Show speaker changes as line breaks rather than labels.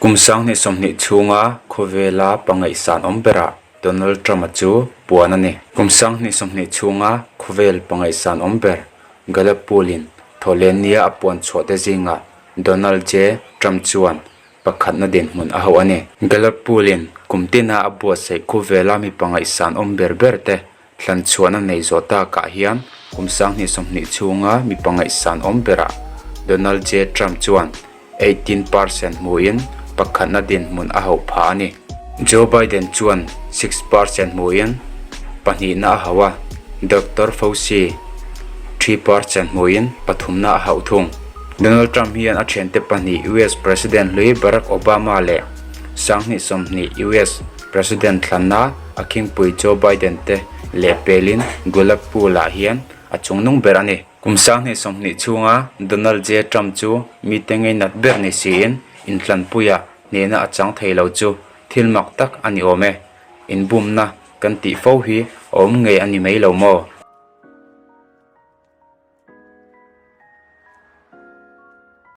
Kum 2020 chhunga khawvela pa ngaihsan awm berah Donald Trump-a chu puan a ni. Kum 2020 chhunga khawvel pa ngaihsan awm ber Gallup Poll-in thawhlehnia a puan chhuah te zingah Donald J. Trump chuan pakhatna dinhmun a hauh a ni. Gallup Poll-in kum tina a buatsaih khawvela mipa ngaihsan awm ber ber te Thlan chhuahna nei zawh takah hian kum 2020 chhunga mipa ngaihsan awm berah Donald J. Trump chuan 18 percent hmuin pakhatna dinhmun a hauh phah a ni. Joe Biden chuan 6 percent hmuin pahnihna a hauh a, Doctor Fauci 3 percent hmuin pathumna a hauh thung. Donald Trump hian a thiante pahnih US President hlui Barack Obama leh 2020 US President thlanna a khingpui Joe Biden te leh pelin Gallup Poll-ah hian a chungnung ber a ni. Kum 2020 chhunga Donald J. Trump chu mite ngeinat ber ni siin inthlanpuiah hnehna a chang thei lo chu thil mak tak a ni awm e. Inbumna kan tih fo hi a awm ngei a ni mai lo maw?